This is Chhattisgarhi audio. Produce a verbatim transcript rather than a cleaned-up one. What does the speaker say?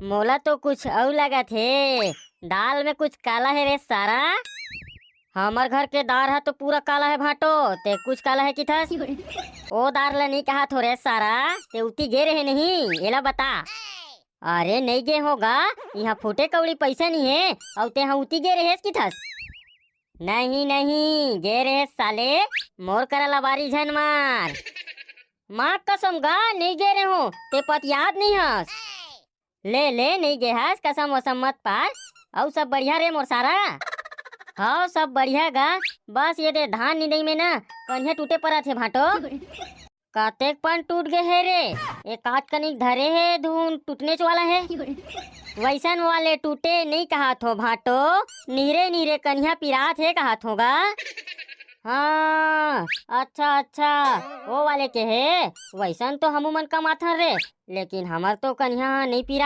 मोला तो कुछ अउ लगत हे, दाल में कुछ काला हे रे सारा। हमर घर के दार ह तो पूरा काला हे भांटो, ते कुछ काला हे किथस? ओ दार ला नहीं कहा थो रे सारा, ते उती गे रहे नहीं, एला बता। अरे नहीं गे होगा, यहाँ फूटे कौड़ी पैसा नहीं हे, अउ ते हा उती गे रहेस किथस? नहीं नहीं, गे रहेस साले, मोर करा लबारी झन मार। माँ कसम गा, नहीं गे रहे हो, ते पतियात नहीं हस। ले ले, नहीं गे हस, कसम वसम मत पार। अउ सब बढ़िया रे मोर सारा? हाँ, सब बढ़िया गा, बस ये दे धान निंदई में ना कनिया टूटे परत हे भांटो। कतेक पन टूट गे हे रे, एक आध कनिक धरे हे, धुन टूटनेच वाला हे। वैसन वाले टूटे नहीं कहा थो भांटो, नीरे नीरे कनिया पिरात हे कहा थो गा। हाँ, अच्छा अच्छा, वो वाले के हे, वैसन तो हमू मन कमाथन रे, लेकिन हमर तो कनिया नहीं पिरात।